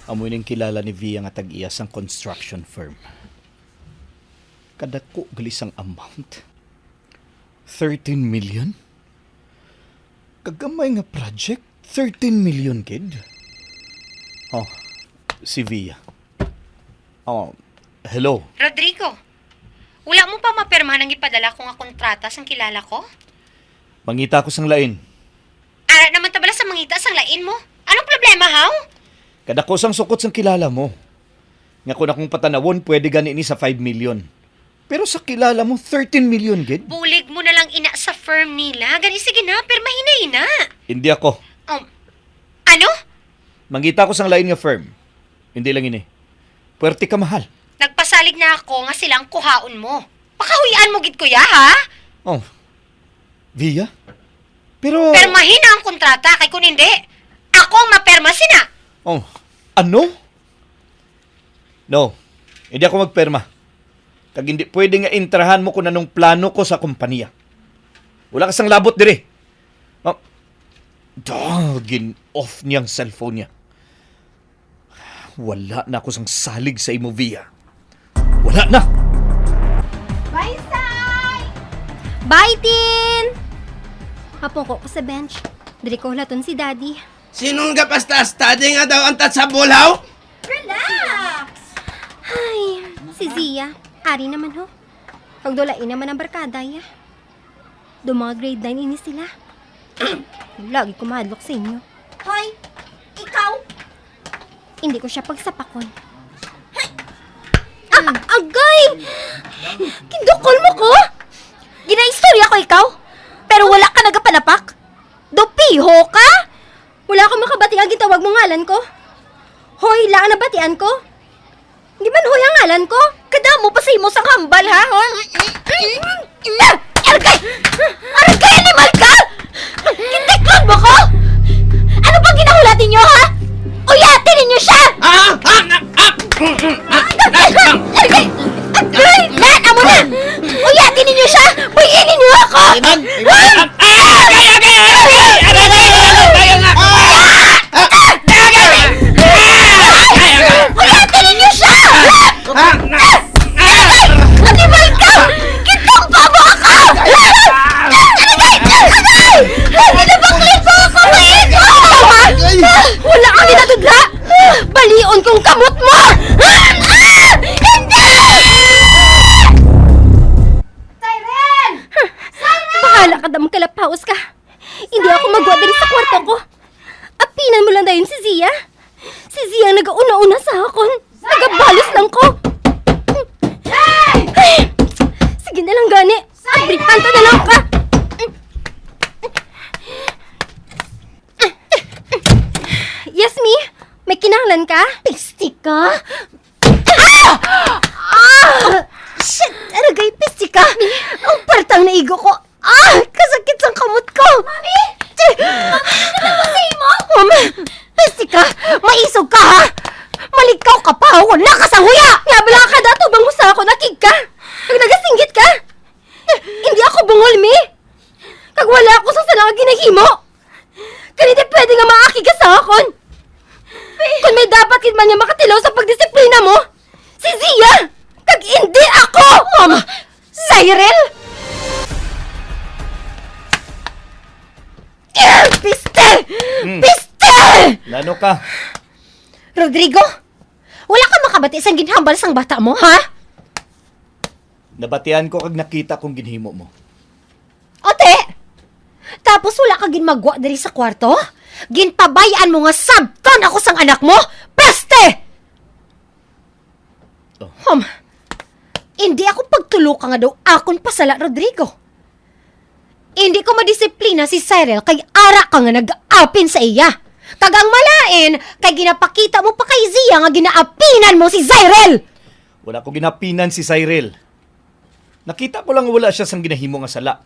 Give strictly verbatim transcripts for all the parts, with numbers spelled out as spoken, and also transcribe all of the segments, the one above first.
Amo ning kilala ni Via nga tag-iya sang construction firm. Kadako gali sang amount. Thirteen million? Kagamay nga project, thirteen million gid? Oh, si Via. Oh, hello. Rodrigo, wala mo pa mapirmahan ang ipadala ko nga kontrata sang kilala ko? Mangita ako sang lain. Ara naman ta bala sa mangita sang lain mo. Anong problema, haw? Kadako sang sukot sang kilala mo. Nga kung akong patanawon, pwede gani ni sa five million. Pero sa kilala mo, thirteen million gid. Bulig mo na lang ina sa firm nila. Gani, sige na, pirmahin na ina. Hindi ako. Um, ano? Mangita ko sang lain nga firm. Hindi lang ini. Puwerte ka mahal. Nagpasalig na ako nga sila ang kuhaon mo. Pakahuy-an mo gid, kuya, ha? Oh. Via? Pero Permahin na ang kontrata, kay kun hindi, ako ang maperma sina. Oh. Ano? No. Hindi ako magperma. Kag hindi pwede nga intrahan mo kung anong plano ko sa kompanya. Wala ka sang labot diri. Oh. Dah, gin-off niya ang cellphone niya. Wala na ako sang salig sa imo, Via. Wala na! Bye, Sai! Bye, Tin! Hapon ko ko sa bench. Diri ko hulaton si Daddy. Sinong gapasta-asta di nga daw ang tatsabol, haw? Relax! Ay, si Zia. Ari naman, ho. Kag dulain naman ang barkada, ya. Do mga grade nine ini sila. Lagi ko mahadlok sa inyo. Hoy, ikaw? Hindi ko siya pagsapakon. Ay! Ah, agay! Gindukol mo ko? Ginaistorya ko ikaw, pero wala ka nagapanapak? Do piho ka? Wala ko makabati nga gintawag mo ngalan ko. Hoy lang ang nabatian ko. Di man hoy ang ngalan ko? Kadamo pa sa imo sang hambal, ha? Argay! Argay, animal ka! Gitiklod mo ko! Ano bang ginahulat ninyo, ha? Uyati ninyo siya! Ah! Ah! Ah! Ah! Argay! Argay! Nan, amo na! Uyati ninyo siya! Buy-i ninyo ako! Iman! Iman! Ah! Agay! Agay! Agay! Agay! Agay! Agay! Agay! Agay! Agay! Uyati ninyo siya! Ah! Ah! Animal ka! Gitumpa mo ako! Aligay! Aligay! Ginabaklit mo ako! Wait! Wala kami natudla! Balion kong kamot mo! Ah! Hindi! Siren! Siren! Bahala ka, damo kalapaos ka! Hindi ako magwa diri sa kwarto ko! Apinan mo lang dayon si Zia! Si Zia ang nagauna-una sa akon! Nagabalos lang ko! Ay! Sige na lang gani! Abrihan ta na lang ka! Yes, Mi? May kinahanglan ka? Piste ka! Ah! Ah! Shit! Aragay, piste ka! Ang partang naigo ko! Ah! Kasakit sang kamot ko! Mami! Mami, ano na mo sa imo? Mami! Piste ka! Maisog ka, ha! Malikaw ka pa! Wala ka sang huya! Nga bala ka dato bang mo sa ako nakig ka? Kag nagasinggit ka? Hindi ako bungol, Mi! Kag wala ako sa sala nga ginahimo! Kani di pwede nga maakig ka sa akon! Kung may dapat gid man nga makatilaw sa pagdisiplina mo, si Zia! Kag indi ako! Mama! Cyril! Ah, piste! Hmm. Piste! Nano ka? Rodrigo, wala ka makabati sang ginhambal sang bata mo, ha? Nabatian ko kag nakita kong ginhimo mo. Ate! Tapos wala ka ginmagwa diri sa kwarto? Ginpabay-an mo nga sabton ako sang anak mo? Peste! Oh. Hom, hindi ako pagtulo ka nga daw akon pasala, Rodrigo. Hindi ko madisiplina si Cyril kay ara ka nga nag-apin sa iya. Kag ang malain, kay ginapakita mo pa kay Zia nga ginaapinan mo si Cyril! Wala ko ginapinan si Cyril. Nakita ko lang wala siya sang ginahimo nga sala.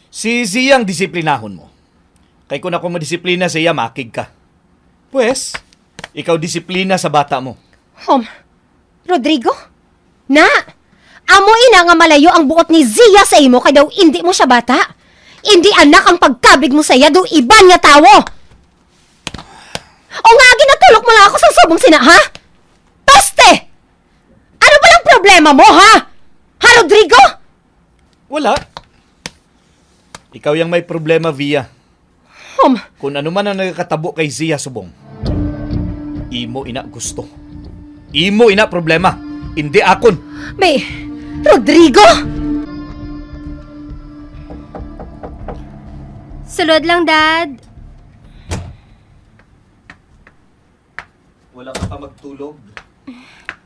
Si Zia ang disiplinahon mo. Kay kung ako madisiplina sa iya, makig ka. Pwes, ikaw disiplina sa bata mo. Hom, Rodrigo? Na, amo ina nga malayo ang buot ni Zia sa imo kay daw indi mo siya bata. Indi anak ang pagkabig mo sa iya, daw iban nga tawo. O nga, ginatulo Mo lang ako sang subong sina, ha? Peste! Ano ba lang problema mo, ha? Ha, Rodrigo? Wala. Ikaw yang may problema, Via. Um, Kung ano man ang nagakatabo kay Zia subong, imo ina gusto. Imo ina problema, hindi akon. May, Rodrigo! Sulod lang, Dad. Wala ka pa magtulog?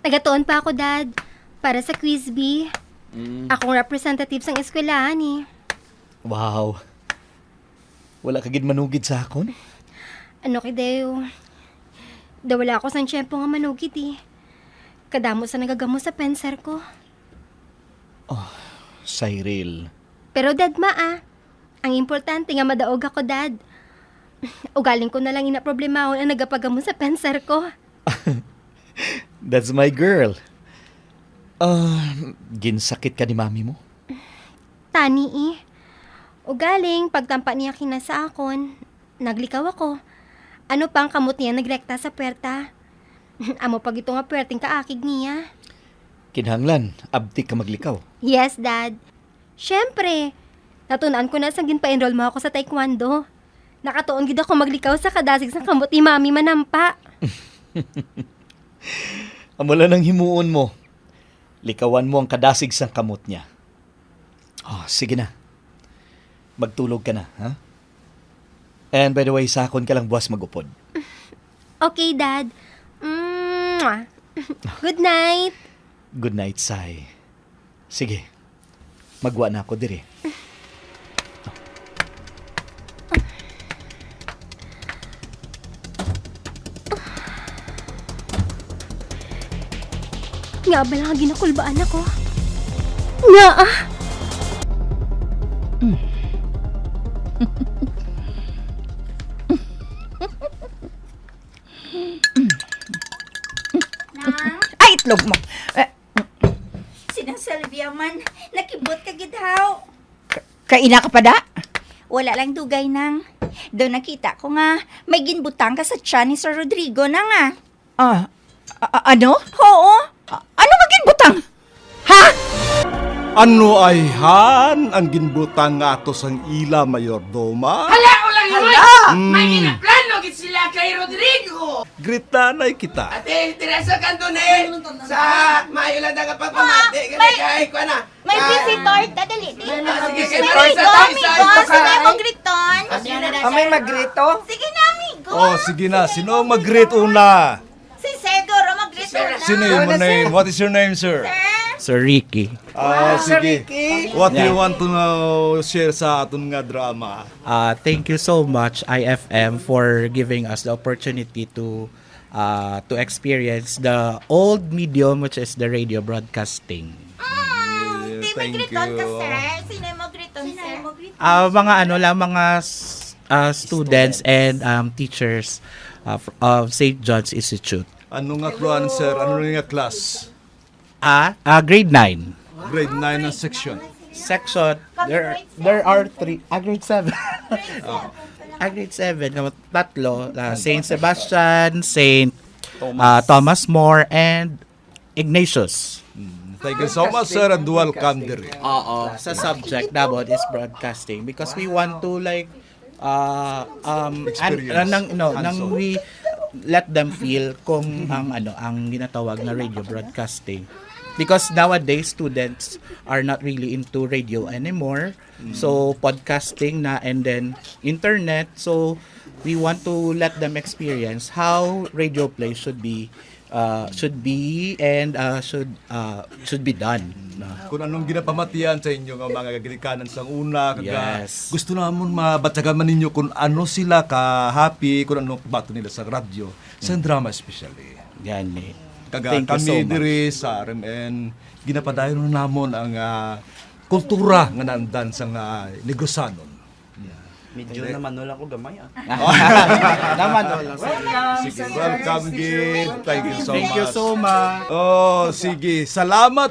Nagatuon pa ako, Dad, para sa quiz bee. Mm. Akong representative sang eskwelahan, eh. Wow. Wala ka gid manugid sa akon? Ano kay Deo? Da wala ako sang tiyempo nga manugid, eh. Kadamo sa nagagamo sa pensar ko. Oh, Cyril. Pero, Dad, ma, ah. Ang importante nga madaog ako, Dad. Ugaling ko na lang ina problemahon ang nagapagamo sa pensar ko. That's my girl. Ah, ginsakit ka ni mami mo? Tani, eh. Ugaling, pagtampa niya kina sa akon, naglikaw ako. Ano pa ang kamot niya nagrekta sa puwerta? Amo pa gito nga puwerteng kaakig niya. Kinahanglan, abtik ka maglikaw. Yes, Dad. Siyempre, natun-an ko na sang ginpa-enroll mo ako sa taekwondo. Nakatuon gid ako maglikaw sa kadasig sang kamot ni Mami manampa. Amo lang ang himuon mo. Likawan mo ang kadasig sang kamot niya. Oh, sige na. Magtulog ka na, ha? And by the way, sa akon ka lang buwas mag-upod. Okay, Dad. Mwah. Good night. Good night, Sai. Sige. Magwa na ako diri. Nga ba lang ginakulbaan ako? Nga, ah! Nang? Ay, itlog mo! Eh, Sina Sylvia man, nakibot ka gid, haw. Ka-, kaina ka pa, da? Wala lang dugay, nang. Daw nakita ko nga may ginbutang ka sa tiyan ni Sir Rodrigo, nang, ah. Ah, a-, a-, ano? Oo. A-, ano nga ginbutang? Ha? Ano ayhan ang ginbutang nga ato sang ila mayordoma? Hala, wala nga. Hala! Mm. May ginaplano gid sila kay Rodrigo. Gritanay kita. Ate, tira sa kanto ni. Sa maayo lang nga pagpamati. Ah, may, kay, kuha na. May visitor, dadali. Ah, sige, sige. May amigo, amigo. Sino ang mag-greeton? Ah, sino na, sir? Ah, may mag-greet to? Sige na, amigo. Oh, sige na. Sino ang mag-greet una? Si Sir Doro mag-greet una. Sino yung name? What is your name, sir? Sir? Sir Ricky. Ah, sige. Sir Ricky. What do you want to know, share sa aton nga drama? Ah, thank you so much, I F M, for giving us the opportunity to, ah, to experience the old medium, which is the radio broadcasting. Mm, yeah, di may thank you. Greeton ka, sir. Sino mo greeton, sir? Ah, mga ano lang, mga s-, ah, students and, um, teachers, ah, fr-, of Saint John's Institute. Ano nga kuan, sir? Ano nga class? Ah, ah, grade nine. Grade nine ang section. Section, there, there are three. Ah, grade seven. Ah, grade seven, kamo tatlo, ah, Saint Sebastian, Saint, ah, Thomas More, and Ignatius. Mm, thank you so much, sir, and welcome diri. Oo, sa subject namin is broadcasting because we want to, like, ah, um, an-, experience. Ah, nang, no, nang hands-on. We let them feel kung ang, ano, ang ginatawag na radio broadcasting. Because nowadays, students are not really into radio anymore. Mm. So, podcasting na and then internet. So, we want to let them experience how radio play should be, uh, should be and, uh, should, uh, should be done, no? Kung anong ginapamatian sa inyo nga mga ginikanan sang una, kag, ah, yes, gusto namon mabatyagan man ninyo kung ano sila ka-happy, kung anong bato nila sa radyo, sa, mm, drama especially. Gani. Kag, ah, thank you so much. Kami diri sa R M N, ginapadayon na namon ang, ah, kultura nga naandan sang, ah, Negrosanon. Medyo namanol ako gamay, ah. Namanol lang, sir. Welcome, sir. Sige, welcome, Gid. Thank you so much. Thank you so much. Oh, sige. Salamat.